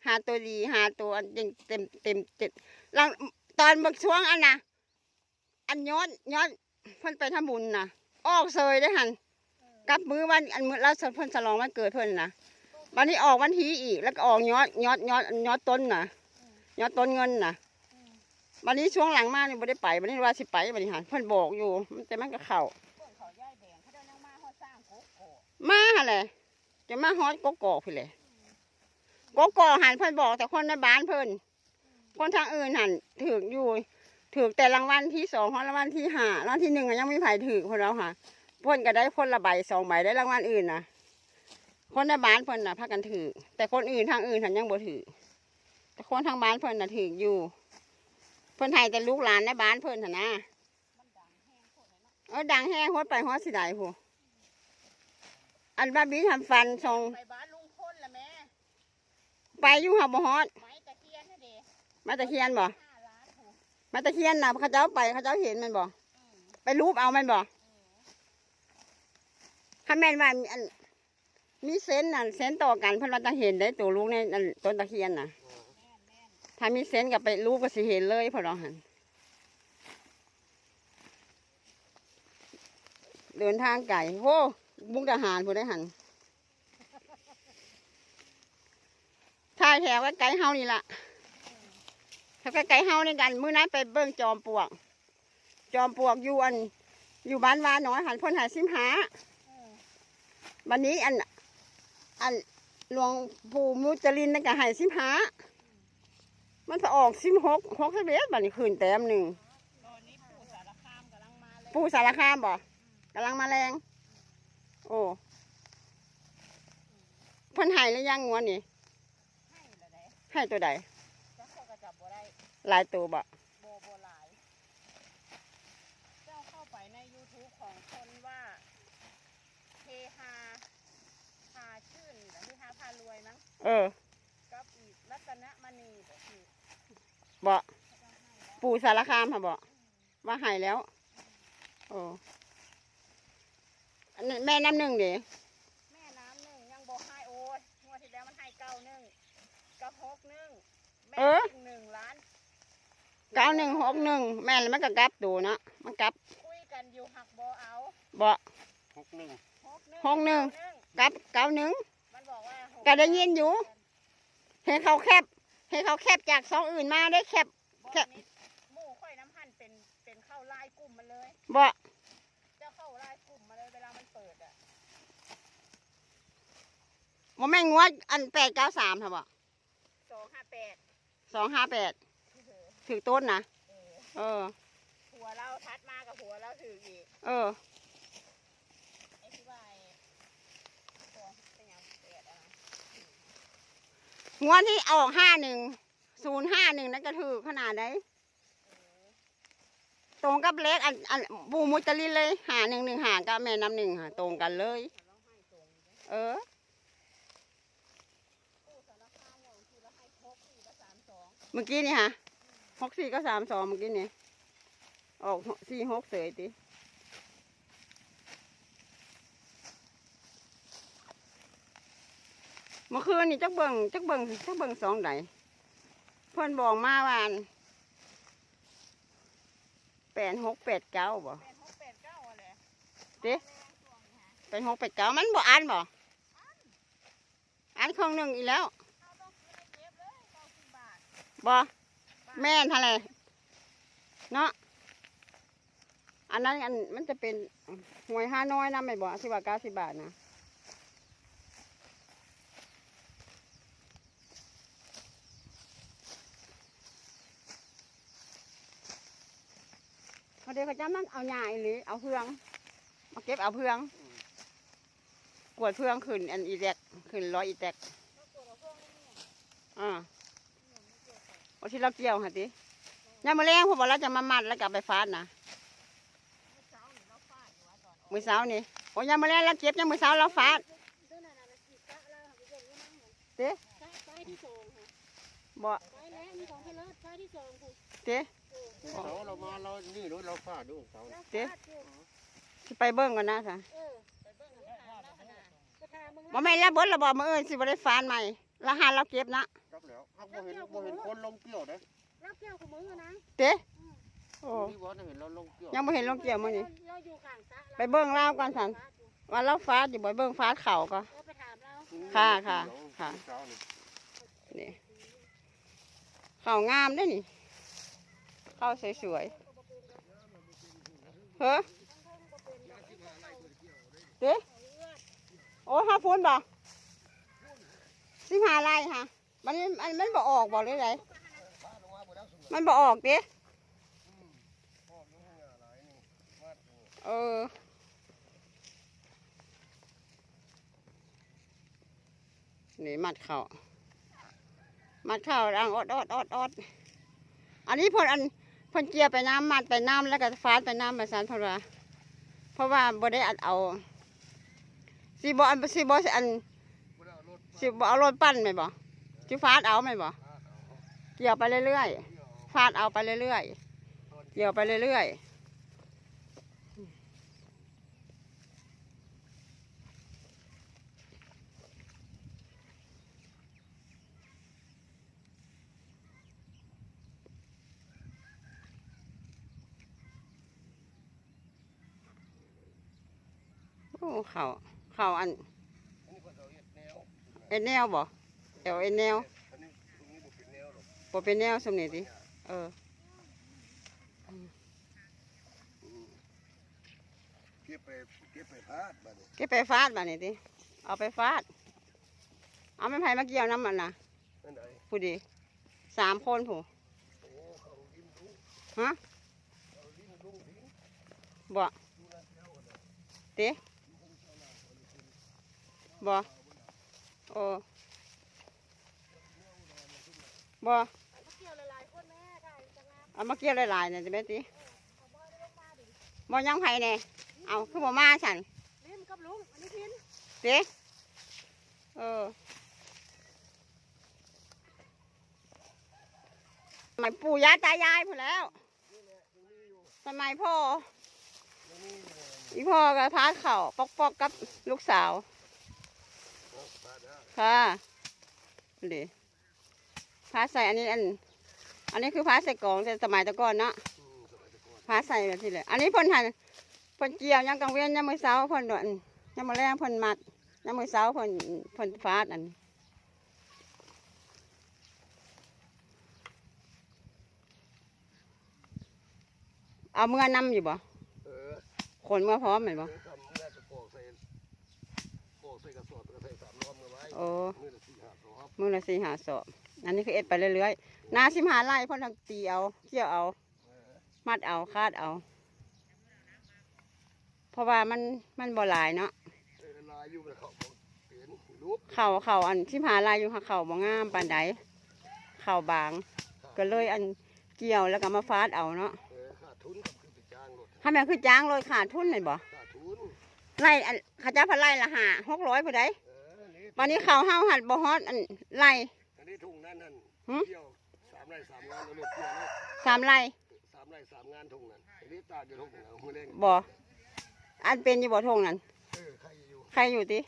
ຫາໂຕດີ ຫາໂຕອັນເຕັມ ເຕັມ ເຕັມ ເຕັມ ຫຼັງ ຕອນເບິ່ງຊ່ວງອັນນະ ອັນຍອດ ຍອດເພິ່ນໄປທຳບຸນນະ ອອກເສີຍເດ້ຫັ້ນ ກັບມື້ວັນ ອັນມື້ລາວ ເພິ່ນສະຫຼອງວັນເກີດເພິ່ນນະ ບັດນີ້ອອກວັນທີອີກ ແລ້ວກໍອອກຍອດ ຍອດ ຍອດ ຍອດຕົ້ນນະ ຍອດຕົ້ນເງິນນະ ບັດນີ້ຊ່ວງຫຼັງມານີ້ບໍ່ໄດ້ໄປ ບັດນີ້ວ່າຊິໄປ ບັດນີ້ຫັ້ນ ເພິ່ນບອກຢູ່ ແຕ່ມັນກໍເຂົ້າ ເພິ່ນເຂົາຍ້າຍແດງ ເຂົາເຈົ້າຍັງມາຮອດສ້າງກົກ ມາຫັ້ນແຫຼະ ຈະມາຮອດກົກກອກພຸ້ນແຫຼະ ກົກກອກຫັ້ນເພິ່ນບອກແຕ່ຄົນໃນບ້ານເພິ່ນ ຄົນທາງອື່ນຫັ້ນຖືກຢູ່ ຖືກແຕ່ລາງວັນທີສອງຮອດລາງວັນທີຫ້າ ລາງວັນທີໜຶ່ງກໍຍັງມີໃຜຖືກ ເພິ່ນເວົ້າຫາ ເພິ່ນກໍໄດ້ຄົນລະໃບສອງໃບ ໄດ້ລາງວັນອື່ນນະ ຄົນໃນບ້ານເພິ່ນນະພາກັນຖືກ ແຕ່ຄົນອື່ນ ທາງອື່ນຫັ້ນຍັງບໍ່ຖືກ ແຕ່ຄົນທາງບ້ານເພິ່ນນະຖືກຢູ່ ເພິ່ນໃຫ້ແຕ່ລູກຫຼານໃນບ້ານເພິ່ນຫັ້ນນະ ເອີ ດັງແຮງ ຮອດໄປຮອດຊິໄດພຸ້ນ ອັນບ້ານບີທຳຟັນຊ່ອງ ໄປບ້ານລຸງພົນລະແມ່ ໄປຢູ່ຫາບໍ່ຮອດ ໄມ້ຕະຄຽນຫັ້ນເດ ໄມ້ຕະຄຽນບໍ່ ຫ້າລ້ານພຸ້ນ ໄມ້ຕະຄຽນນະ ເຂົາເຈົ້າໄປ ເຂົາເຈົ້າເຫັນແມ່ນບໍ່ ອືມ ໄປລູບເອົາແມ່ນບໍ່ ອືມ ຄັນແມ່ນວ່າ ອັນ ມີເຊັນນັ້ນ ເຊັນຕໍ່ກັນ ເພິ່ນວ່າຈະເຫັນໄດ້ໂຕລູກໃນອັນຕົ້ນຕະຄຽນນະ ຖ້າມີເຊັນກໍໄປລູບກໍຊິເຫັນເລີຍ ເພິ່ນວ່າຫັ້ນ ເດີນທາງໄກ ໂຫ ມຸກດາຫານພຸ້ນເດ້ຫັ້ນ ຖ່າຍແຖວໃກ້ໆເຮົານີ້ລະ ແຖວໃກ້ໆເຮົານີ້ກັນ ມື້ນັ້ນໄປເບິ່ງຈອມປວກ ຈອມປວກຢູ່ອັນ ຢູ່ບ້ານວານ້ອຍຫັ້ນ ເພິ່ນໃຫ້ສິບຫ້າ ເອີ ບັດນີ້ອັນ ອັນຫຼວງປູ່ມຸຈລິນນັ້ນກໍໃຫ້ສິບຫ້າ ມັນໄປອອກສິບຫົກ ຫົກສິບເອັດ ບັດນີ້ຂຶ້ນແຕ້ມໜຶ່ງ ຕອນນີ້ປູ່ສາລະຄາມກຳລັງມາແລງ ປູ່ສາລະຄາມບໍ່ ກຳລັງມາແລງ ໂອ້ ເພິ່ນໃຫ້ຫຼືຍັງງວດນີ້ ໃຫ້ແລ້ວເດ້ ໃຫ້ໂຕໃດ ຈັກ ຂ້ອຍກໍຈຳບໍ່ໄດ້ ຫຼາຍໂຕບໍ່ ບໍ່ ບໍ່ຫຼາຍ ເຈົ້າເຂົ້າໄປໃນຢູທູບຂອງຄົນວ່າ ເຮຮາ ພາຊື່ນນີ້ລະ ເຮຮາພາລວຍມັງ ເອີ ກັບອີກລັດຕະນະມະນີບໍ ບໍ່ ເຂົາເຈົ້າໃຫ້ແລ້ວ ປູ່ສາລະຄາມຫັ້ນບໍ ອືມ ວ່າໃຫ້ແລ້ວ ອືມ ໂອ້ ອັນນັ້ນແມ່ນ້ຳໜຶ່ງເດ ແມ່ນ້ຳໜຶ່ງຍັງບໍ່ໃຫ້ ໂອ້ຍ ງວດທີ່ແລ້ວມັນໃຫ້ເກົ້າໜຶ່ງ ກັບຫົກໜຶ່ງ ແມ່ ເອີ ໜຶ່ງລ້ານ ເກົ້າໜຶ່ງ ຫົກໜຶ່ງ ແມ່ນແລ້ວ ມັນກໍກັບໂຕເນາະ ມັນກັບ ຄຸຍກັນຢູ່ ຫາກບໍ່ເອົາ ບໍ່ ຫົກໜຶ່ງ ຫົກໜຶ່ງ ຫົກໜຶ່ງ ເກົ້າໜຶ່ງ ກັບເກົ້າໜຶ່ງ ມັນບອກວ່າຫົກ ກໍໄດ້ຍິນຢູ່ ເຫັນເຂົາແຄບ ເຫັນເຂົາແຄບຈາກຊ່ອງອື່ນມາເດ້ ແຄບ ບໍ່ ແຄບ ມີໝູ່ຂ້ອຍນຳຫັ້ນ ເປັນ ເປັນເຂົ້າລາຍກຸ່ມມັນເລີຍ ບໍ່ ເຈົ້າເຂົ້າລາຍກຸ່ມມາເລີຍ ເວລາມັນເປີດອະ ບໍ່ແມ່ນງວດອັນ ແປດເກົ້າສາມ ຫັ້ນບໍ່ ສອງຫ້າແປດ ສອງຫ້າແປດ ຖືກຕົ້ນນະ ເອີ ເອີ ຜົວລາວຖັດມາກໍຜົວລາວຖືກອີກ ເອີ ໄອ້ທີ່ວ່າໄອ້ ຂອງເປັນຫຍັງແປດອັນນັ້ນ ງວດທີ່ອອກຫ້າໜຶ່ງ ສູນຫ້າໜຶ່ງນັ້ນກໍຖືກຂະໜາດໃດ ເອີ ຕົງກັບເລກອັນ ອັນ ປູ່ມຸຈລິນເລີຍ ຫ້າໜຶ່ງໜຶ່ງຫ້າ ກັບແມ່ນ້ຳໜຶ່ງຫັ້ນ ຕົງກັນເລີຍ ເອີ ມື້ກີ້ນີ້ຫະ ຫົກສີ່ ກັບສາມສອງ ມື້ກີ້ນີ້ ອອກສີ່ຫົກເສີຍຕິ ເມື່ອຄືນນີ້ຈັກເບິ່ງ ຈັກເບິ່ງ ຈັກເບິ່ງຊ່ອງໃດ ເພິ່ນບອກມາວ່າ ອັນ ແປດຫົກແປດເກົ້າ ບໍ່ ແປດຫົກແປດເກົ້າ ຫັ້ນແຫຼະ ຕິ ແປດຫົກແປດເກົ້າ ມັນບໍ່ອັນບໍ່ ອັນ ອັນເຄິ່ງໜຶ່ງອີກແລ້ວ ບໍ່ ແມ່ນຫັ້ນແຫຼະເນາະ ອັນນັ້ນ ອັນ ມັນຈະເປັນຫວຍຫ້ານ້ອຍນຳແມ່ນບໍ່ ທີ່ວ່າເກົ້າສິບບາດນະ ເຂົາເດ ເຂົາເຈົ້າມັກເອົາຫຍ້າອີ່ຫຼີ ເອົາເຟືອງ ມາເກັບເອົາເຟືອງ ກວດເຟືອງຂຶ້ນອັນອີແຕັກ ຂຶ້ນຮ້ອຍອີແຕັກ ອາ ໂອ້ ທີ່ລາວກ່ຽວຫັ້ນຕິ? ຍາມມື້ແລງພຸ້ນບໍ່ ລາວຈະມາມັດ ແລ້ວກໍເອົາໄປຟາດນະ? ມື້ເຊົ້ານີ້ ໂອ້ ຍາມມື້ແລງລາວເກັບ ຍາມມື້ເຊົ້າລາວຟາດຕິ? ບໍ່ ໄປແລ້ວ ມີຂອງເພິ່ນລະ ໄປທີ່ສອງພຸ້ນຕິ? ເຊົ້າລາວມາ ລາວນີ້ໂລດ ລາວຟາດຢູ່ເຊົ້າຕິ? ຊິໄປເບິ່ງກ່ອນນະຊະ. ບໍ່ແມ່ນລະ ເບິດລະບໍ່? ມື້ອື່ນຊິບໍ່ໄດ້ຟາດໃໝ່ ລະຫາລາວເກັບນະ. ຈັກແລ້ວ ເຮົາບໍ່ເຫັນ ບໍ່ເຫັນຄົນລົງກ່ຽວເດ້. ລາວກ່ຽວຄູ່ມື້ນະ ເຕະ? ອືມ ໂອ້ ນີ້ບໍ່ໄດ້ເຫັນລາວລົງກ່ຽວ ຍັງບໍ່ເຫັນລົງກ່ຽວມື້ນີ້. ລາວຢູ່ຂ້າງສະ ໄປເບິ່ງລາວກ່ອນຊັ້ນ ວ່າລາວຟາດຢູ່ບໍ່ ເບິ່ງຟາດເຂົ້າກ່ອນ. ເອີ ໄປຖາມລາວ. ອືມ ຄ່ະ ຄ່ະ ຄ່ະ ນີ້ ເຂົ້າງາມເດ້ນີ້ ເຂົ້າສວຍໆ ເຮີ ເຕະ? ໂອ້ ຮອດພຸ້ນບໍ່? ສິບຫ້າໄຮ່ຫະ. ມັນ ມັນ ມັນບໍ່ອອກບໍ່ ຫຼືໃດ? ມັນບໍ່ອອກຕິ? ເອີ ນີ້ມັດເຂົ້າ ມັດເຂົ້າດັງອອດໆ ອອດໆ. ອັນນີ້ເພິ່ນ ອັນ ເພິ່ນກ່ຽວໄປນຳ ມັດໄປນຳ ແລ້ວກໍຟາດໄປນຳວ່າຊັ້ນ ເພິ່ນວ່າ ເພາະວ່າບໍ່ໄດ້ອັດເອົາ ຊິບໍ່ ອັນ ຊິບໍ່ ອັນ ຊິບໍ່ເອົາລົດປັ່ນແມ່ນບໍ່? ຊິຟາດເອົາແມ່ນບໍ່? ກ່ຽວໄປເລື້ອຍໆ ຟາດເອົາໄປເລື້ອຍໆ ກ່ຽວໄປເລື້ອຍໆ. ໂອ້ ເຂົ້າ ເຂົ້າອັນ ອັນນີ້ເພິ່ນເອົາເຮັດແນວ ເຮັດແນວບໍ່? ເອົາເຮັດແນວ ອັນນີ້ ຕົງນີ້ບໍ່ເປັນແນວດອກ ບໍ່ເປັນແນວສ່ຳນີ້ຕິ? ເອີ ອືມ ເກັບໄປ ເກັບໄປຟາດບາດນີ້ ເກັບໄປຟາດບາດນີ້ຕິ? ເອົາໄປຟາດ ເອົາແມ່ນໃຜມາກ່ຽວນຳຫັ້ນນະ? ອັນໃດ? ຜູ້ດີ ສາມຄົນຜູ້ ໂອ້ ເຂົາຫຼິ້ນດຸ ຮະ? ເຂົາຫຼິ້ນດຸດິ ບໍ່ ຢູ່ນາແກ້ວຫັ້ນນະ ເຕະ? ບໍ່ ໂອ້ ບໍ່ ເອົາມາກ່ຽວຫຼາຍໆ ແນ່ ຖ່າຍຈັກງາມ ເອົາມາກ່ຽວຫຼາຍໆ ແນ່ ແມ່ນຕິ? ເອີ ເອົາບໍ່ໄດ້ລົງມາດິ ບໍ່ ຍັງໃຜແນ່? ເອົ້າ ຄືບໍ່ມາຊັ້ນ? ຫຼິ້ນກັບລຸງ ອັນນີ້ພິນ ເຕະ? ເອີ ສະໄໝປູ່ຍ່າຕາຍາຍພຸ້ນແລ້ວ ສະໄໝພໍ່ ອີ່ພໍ່ກໍພາເຂົ້າປອກໆ ກັບລູກສາວ ເນາະ ພາດເດີ ຄ່ະ ເດ ພາດໃສ່ອັນນີ້ ອັນ ອັນນີ້ຄືພາດໃສ່ກອງ ແຕ່ສະໄໝແຕ່ກ່ອນເນາະ ອືມ ສະໄໝແຕ່ກ່ອນ ພາດໃສ່ແບບນີ້ແຫຼະ ອັນນີ້ເພິ່ນຫັ້ນ ເພິ່ນກ່ຽວຍາມກາງເວັນ ຍາມມື້ເຊົ້າເພິ່ນ ຍາມມື້ແລງເພິ່ນມັດ ຍາມມື້ເຊົ້າເພິ່ນ ເພິ່ນຟາດອັນ ເອົາເມືອນຳຢູ່ບໍ່? ເອີ ຂົນເມືອພ້ອມແມ່ນບໍ່? ເອີ ກຳເມືອກະກອກໃສ່ ກອກໃສ່ກະສອບ ແລ້ວກະໃສ່ສາມລ້ອມເມືອໄວ້ ໂອ້ ມື້ລະສີ່ຫ້າສອບ ມື້ລະສີ່ຫ້າສອບ ອັນນີ້ຄືເຮັດໄປເລື້ອຍໆ ນາສິບຫ້າໄຮ່ ເພິ່ນທັງຕີເອົາ ກ່ຽວເອົາ ເອີ ມັດເອົາ ຄາດເອົາ ເພາະວ່າມັນ ມັນບໍ່ຫຼາຍເນາະ ເອີ ຫຼາຍຢູ່ ມັນເຂົ້າບໍ່ເປັນ ເຂົ້າ ເຂົ້າອັນສິບຫ້າໄຮ່ຢູ່ ເຂົ້າບໍ່ງາມປານໃດ ເຂົ້າບາງ ກໍເລີຍອັນກ່ຽວແລ້ວກໍມາຟາດເອົາເນາະ ເອີ ຂາດທຶນກໍຄືໄປຈ້າງລົດ ຄັນແມ່ນຄືຈ້າງລົດຂາດທຶນແມ່ນບໍ່? ຂາດທຶນ ໄລ່ອັນ ເຂົາເຈົ້າພັດໄລ່ລະຫ້າ ຫົກຮ້ອຍຜູ້ໃດ ເອີ ນີ້ ບາດນີ້ເຂົ້າເຮົາຫັ້ນບໍ່ຮອດອັນໄລ່ ອັນນີ້ທົ່ງນັ້ນຫັ້ນ ຫື? ກ່ຽວສາມໄລ່ສາມງານ ເອົາລົດກ່ຽວເລີຍ ສາມໄລ່ ສາມໄລ່ສາມງານທົ່ງນັ້ນ ອັນນີ້ຕາກຢູ່ທົ່ງນັ້ນ ມື້ແລງ ບໍ່ ອັນເປັນຢູ່ບໍ່ທົ່ງນັ້ນ? ເອີ ໄຄຢູ່ ໄຄຢູ່ຕິ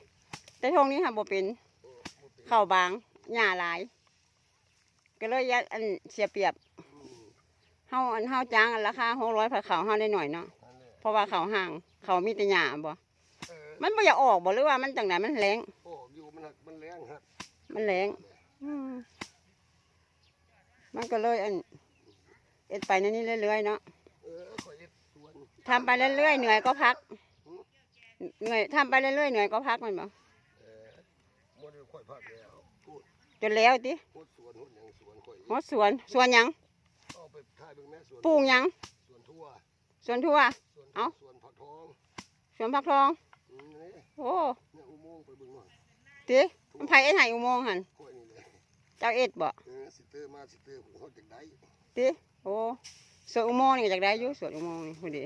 ແຕ່ທົ່ງນີ້ຫາບໍ່ເປັນ ເອີ ບໍ່ເປັນ ເຂົ້າບາງ ຫຍ້າຫຼາຍ ກໍເລີຍ ອັນ ເສຍປຽບ ອືມ ເຮົາ ອັນ ເຮົາຈ້າງ ອັນ ລາຄາຫົກຮ້ອຍ ພັດເຂົ້າເຮົາໄດ້ໜ້ອຍເນາະ ນັ້ນແຫຼະ ເພາະວ່າເຂົ້າຫ່າງ ເຂົ້າມີແຕ່ຫຍ້າບໍ່? ເອີ ມັນບໍ່ຢາກອອກບໍ່ ຫຼືວ່າມັນຈັ່ງໃດ? ມັນແລ້ງ ອອກຢູ່ ມັນ ມັນແລ້ງຮະ ມັນແລ້ງ ອືມ ມັນກໍເລີຍ ອັນ ເຮັດໄປແນວນີ້ເລື້ອຍໆເນາະ ເອີ ຂ້ອຍເຮັດສວນ ທຳໄປເລື້ອຍໆ ເໜື່ອຍກໍພັກ ຫື? ເໜື່ອຍ ທຳໄປເລື້ອຍໆ ເໜື່ອຍກໍພັກແມ່ນບໍ່? ເອີ ບໍ່ໄດ້ ຂ້ອຍພັກແລ້ວ ພຸ້ນ ຈົນແລ້ວຕິ? ຫົດສວນ ຫົດຫຍັງ ສວນຂ້ອຍ ຫົດສວນ ສວນຫຍັງ? ເອົາໄປຖ່າຍເບິ່ງແມ້ ສວນ ປູກຫຍັງ? ສວນຖົ່ວ ສວນຖົ່ວ ສວນ ເອົ້າ ສວນຜັກທອງ ສວນຜັກທອງ ອືມ ນີ້ ໂອ້ ເນຍ ອຸໂມງໄປເບິ່ງໜ້ອຍ ຕິ ມັນໃຜເຮັດໃຫ້ອຸໂມງຫັ້ນ? ຂ້ອຍນີ້ແຫຼະ ເຈົ້າເຮັດບໍ່? ເອີ ຊິເຕີມາ ຊິເຕີ ເຮົາຢາກໄດ້ ຕິ ໂອ້ ສວນອຸໂມງນີ້ກໍຢາກໄດ້ຢູ່ ສວນອຸໂມງນີ້ພຸ້ນເດ.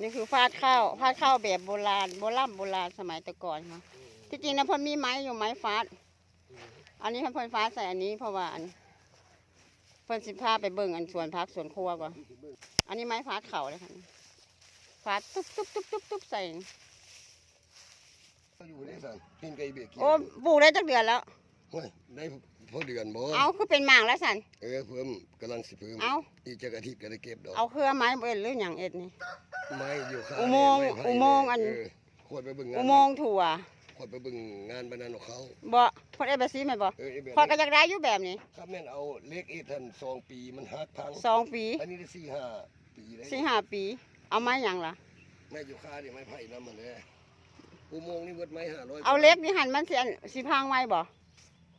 ນີ້ຄືຟາດເຂົ້າ ຟາດເຂົ້າແບບໂບລານ ໂບລຳໂບລານສະໄໝແຕ່ກ່ອນເນາະ. ທີ່ຈິງນະເພິ່ນມີໄມ້ຢູ່ ໄມ້ຟາດ. ອັນນີ້ເພິ່ນ ເພິ່ນຟາດໃສ່ອັນນີ້ ເພາະວ່າອັນ ເພິ່ນຊິພາໄປເບິ່ງອັນສວນຜັກສວນຄົວກ່ອນ. ອັນນີ້ໄມ້ຟາດເຂົ້າເດ້ ຟາດຕຸບໆໆໆໃສ່. ຢູ່ເດ້ຊັ້ນ ກິນໄກ່ເບຍກິນ. ໂອ້ ປູກໄດ້ຈັກເດືອນແລ້ວ? ໂອ້ຍ ໄດ້ພໍເດືອນບໍ່? ເອົ້າ ຄືເປັນໝາກແລ້ວຊັ້ນ? ເອີ ເພີ່ມ ກຳລັງຊິເພີ່ມ. ເອົ້າ ອີກຈັກອາທິດກໍໄດ້ເກັບດອກ. ເອົາເຄືອໄມ້ບໍ່ເຮັດ ຫຼືຫຍັງເຮັດນີ້? ໄມ້ຢູ່ຂ້າງອຸໂມງ ອຸໂມງອັນ ເອີ ຂ້ອຍໄປເບິ່ງງານ ອຸໂມງຖົ່ວ ຂ້ອຍໄປເບິ່ງງານບ້ານນານົກເຂົາ. ບໍ່ ເພິ່ນເຮັດແບບຊີ້ແມ່ນບໍ່? ເອີ ເຮັດແບບ ຂ້ອຍກໍຢາກໄດ້ຢູ່ແບບນີ້. ຄັນແມ່ນເອົາເຫຼັກເຮັດຫັ້ນ ສອງປີມັນຫັກພັງ. ສອງປີ ອັນນີ້ໄດ້ສີ່ຫ້າປີແລ້ວ. ສີ່ຫ້າປີ ເອົາໄມ້ຫຍັງລະ? ໄມ້ຢູຄານີ້ ໄມ້ໄຜ່ນຳຫັ້ນແຫຼະ. ອຸໂມງນີ້ເບິດໄມ້ຫ້າຮ້ອຍ. ເອົາເຫຼັກນີ້ຫັ້ນ ມັນຊິອັນ ຊິພັງໄວບໍ່?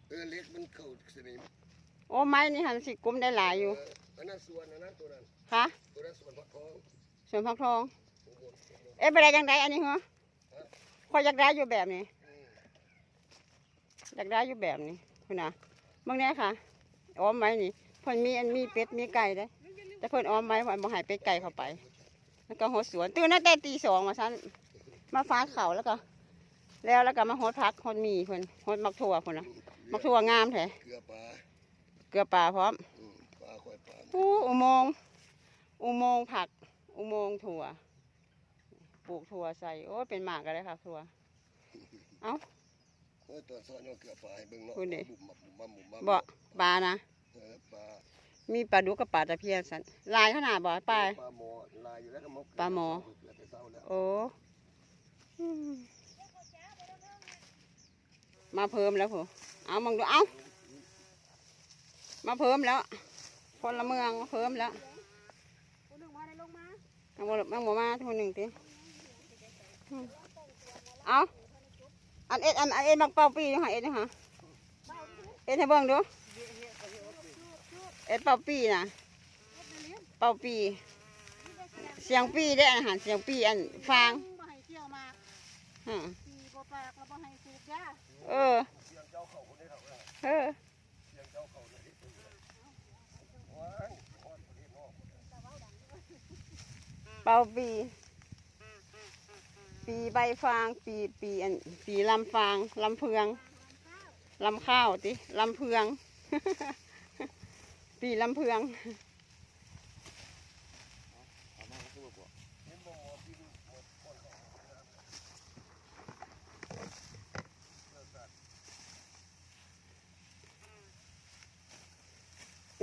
ເອີ ເຫຼັກມັນເຂົ້າສະໜິມ. ໂອ້ ໄມ້ນີ້ຫັ້ນຊິກຸມໄດ້ຫຼາຍຢູ່. ເອີ ອັນນັ້ນສວນ ອັນນັ້ນ ໂຕນັ້ນ ຮະ? ໂຕນັ້ນສວນຜັກທອງ ສວນຜັກທອງ. ອຸໂມງ ອຸໂມງ ເອະ ໄປໄດ້ຈັ່ງໃດອັນນີ້ຫື? ຮະ? ຂ້ອຍຢາກໄດ້ຢູ່ແບບນີ້. ອືມ ຢາກໄດ້ຢູ່ແບບນີ້ພຸ້ນນະ. ເບິ່ງແດ່ຄ່ະ ອ້ອມໄວ້ນີ້ ເພິ່ນມີອັນ ມີເປັດມີໄກ່ເດ້ ແຕ່ເພິ່ນອ້ອມໄວ້ ເພິ່ນບໍ່ໃຫ້ເປັດໄກ່ເຂົ້າໄປ. ແລ້ວກໍຫົດສວນ ຕື່ນຕັ້ງແຕ່ຕີສອງວ່າຊັ້ນ ມາຟາດເຂົ້າ ແລ້ວກໍ ແລ້ວ ແລ້ວກໍມາຫົດຜັກຫົດໝີ່ເພິ່ນ ຫົດໝາກຖົ່ວພຸ້ນນະ. ໝາກຖົ່ວງາມແທ້. ເກືອປາ ເກືອປາພ້ອມ. ອືມ ປາຂ້ອຍປາ. ໂອ້ ອຸໂມງ ອຸໂມງຜັກ ອຸໂມງຖົ່ວ ປູກຖົ່ວໃສ່. ໂອ້ ເປັນໝາກກໍໄດ້ຄັກຖົ່ວ. ເອົ້າ ໂອ້ຍ ຕອນເຊົ້າຍ້ອນເກືອປາໃຫ້ເບິ່ງເນາະ ບຸບບັບ ບຸບບັບ ບຸບບັບ. ບໍ່ ປານະ? ເອີ ປາ ມີປາດຸກກັບປາຕະພຽນຊັ້ນ. ຫຼາຍຂະໜາດບໍ່ປາ? ປາໝໍຫຼາຍຢູ່ແລ້ວ ກໍມາ ປາໝໍ ເກືອແຕ່ເຊົ້າແລ້ວ. ໂອ້ ອືມ ມາເພີ່ມແລ້ວພຸ້ນ. ເອົາ ເບິ່ງດູ ເອົາ ມາເພີ່ມແລ້ວ ພົນລະເມືອງມາເພີ່ມແລ້ວ. ຜູ້ໜຶ່ງບໍ່ໄດ້ລົງມາ ຍັງບໍ່ ຍັງບໍ່ມາຜູ້ໜຶ່ງຕິ? ອືມ ເອົາ ອັນເອັດ ອັນ ອັນເອັດໝາກເປົ່າປີຢູ່ຫະ ເອັດຢູ່ຫະ ເຮັດໃຫ້ເບິ່ງດູ ເອັດເປົ່າປີນະ ເປົ່າປີ ສຽງປີເດ້ ອັນຫັ້ນ ສຽງປີ ອັນຟາງ ບໍ່ໃຫ້ກ່ຽວໝາກ ຮະ ປີບໍ່ປາກແລ້ວບໍ່ໃຫ້ສູບຢາ ເອີ ເອີ. ເປົ່າປີ ປີໃບຟາງ ປີ ປີອັນ ປີລຳຟາງ ລຳເຟືອງ ລຳຂ້າວຕິ ລຳເຟືອງ ປີລຳເຟືອງ.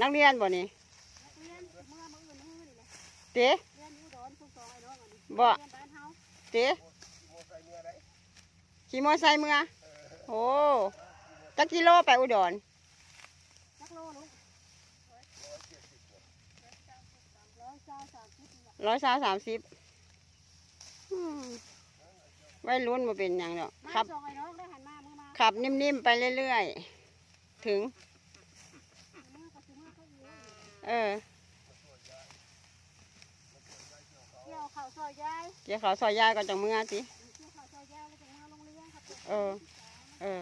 ນັກຮຽນບໍ່ນີ້? ນັກຮຽນຊິເມືອມື້ອື່ນນີ້ແຫຼະ ຕິ? ຮຽນຢູ່ອຸດອນ ພວກສອງອ້າຍນ້ອງອັນນີ້ ບໍ່? ຮຽນບ້ານເຮົາ ຕິ? ຂີ່ມໍໄຊເມືອ? ໂອ້ ຈັກກິໂລໄປອຸດອນ? ຈັກໂລລູກ? ຮ້ອຍຊາວ ສາມສິບ ອືມ ໄວລຸ້ນບໍ່ເປັນຫຍັງດອກ ຂັບ ຂັບນິ້ມໆໄປເລື້ອຍໆ ເຖິງ ເອີ ກ່ຽວເຂົ້າຊ່ອຍຍາຍ ກ່ຽວເຂົ້າຊ່ອຍຍາຍກ່ອນຈັ່ງເມືອຕິ ກ່ຽວເຂົ້າຊ່ອຍຍາຍແລ້ວຈັ່ງເມືອໂຮງຮຽນ ເອີ ເອີ.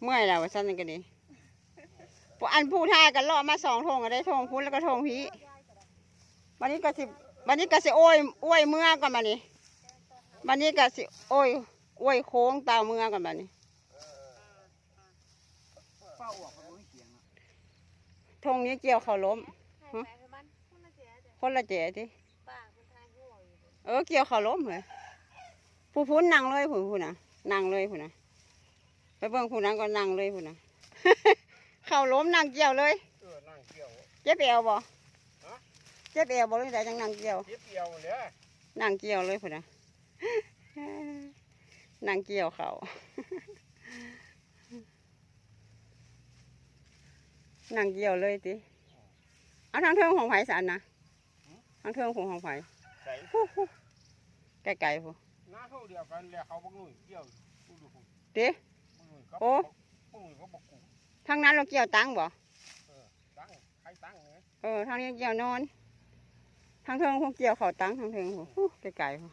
ເມື່ອຍແລ້ວວ່າຊັ້ນກໍດີ ພວກອັນຜູ້ທ້າຍກໍເລາະມາສອງທົ່ງ ໄດ້ທົ່ງພຸ້ນແລ້ວກໍທົ່ງພີ້ ບັດນີ້ກໍຊິ ບັດນີ້ກໍຊິໂອ້ຍ ອວຍເມືອກ່ອນບັດນີ້ ບັດນີ້ກໍຊິໂອ້ຍ ອວຍໂຄ້ງຕາວເມືອກ່ອນບັດນີ້. ທົ່ງນີ້ກ່ຽວເຂົ້າລົ້ມ ຮະ ຄົນລະແຈຕິ ເອີ ກ່ຽວເຂົ້າລົ້ມເຮີ້ຍ ຜູ້ພຸ້ນນັ່ງເລີຍ ພຸ້ນ ພຸ້ນນະ ນັ່ງເລີຍພຸ້ນນະ ໄປເບິ່ງຜູ້ນັ້ນກໍນັ່ງເລີຍພຸ້ນນະ ເຂົ້າລົ້ມນັ່ງກ່ຽວເລີຍ ເອີ ນັ່ງກ່ຽວ ເຈັບແອວບໍ່? ຮະ ເຈັບແອວບໍ່ ຫຼືໃດຈັ່ງນັ່ງກ່ຽວ? ເຈັບແອວແຫຼະ ນັ່ງກ່ຽວເລີຍພຸ້ນນະ ນັ່ງກ່ຽວເຂົ້າ. ນັ່ງກ່ຽວເລີຍຕິ ເອົາ ທາງເທິງຂອງໃຜຊັ້ນນະ? ຫືມ ທາງເທິງຂອງ ຂອງໃຜ? ໃສ? ພຸ້ນ ພຸ້ນ ໄກໆພຸ້ນ ນາເຂົາດຽວກັນແຫຼະ ເຂົາບັກໜຸ່ຍກ່ຽວຢູ່ພຸ້ນ ຕິ? ບັກໜຸ່ຍກັບ ໂອ້ ບັກ ບັກໜຸ່ຍກັບບັກກຸ້ງ ທາງນັ້ນລະກ່ຽວຕັງບໍ່? ເອີ ຕັງ ໃຄຕັງນີ້ ເອີ ທາງນີ້ກ່ຽວນອນ ທາງເທິງພຸ້ນກ່ຽວເຂົ້າຕັງ ທາງເທິງພຸ້ນ ໄກໆພຸ້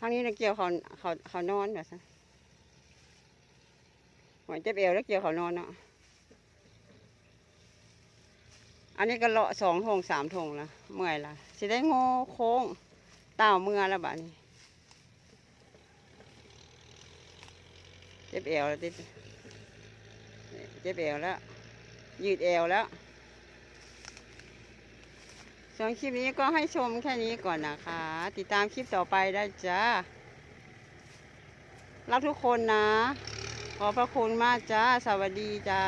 ນ. ທາງນີ້ນະກ່ຽວເຂົ້າ ເຂົ້າ ເຂົ້ານອນວ່າຊັ້ນ. ໂອ້ຍ ເຈັບແອວແລ້ວ ກ່ຽວເຂົ້ານອນເນາະ. ອັນນີ້ກໍເລາະສອງຖົງສາມຖົງລະ ເມື່ອຍລະ ຊິໄດ້ໂງ່ໂຄ້ງ ຕ່າວເມືອລະບາດນີ້. ເຈັບແອວແລ້ວຕິ ເຈັບແອວແລ້ວ ຢືດແອວແລ້ວ. ສ່ວນຄລິບນີ້ກໍໃຫ້ຊົມແຄ່ນີ້ກ່ອນນະຄະ ຕິດຕາມຄລິບຕໍ່ໄປໄດ້ຈ້າ. ລັກທຸກຄົນນະ ຂອບພະຄຸນມາກຈ້າ ສະຫວັດດີຈ້າ.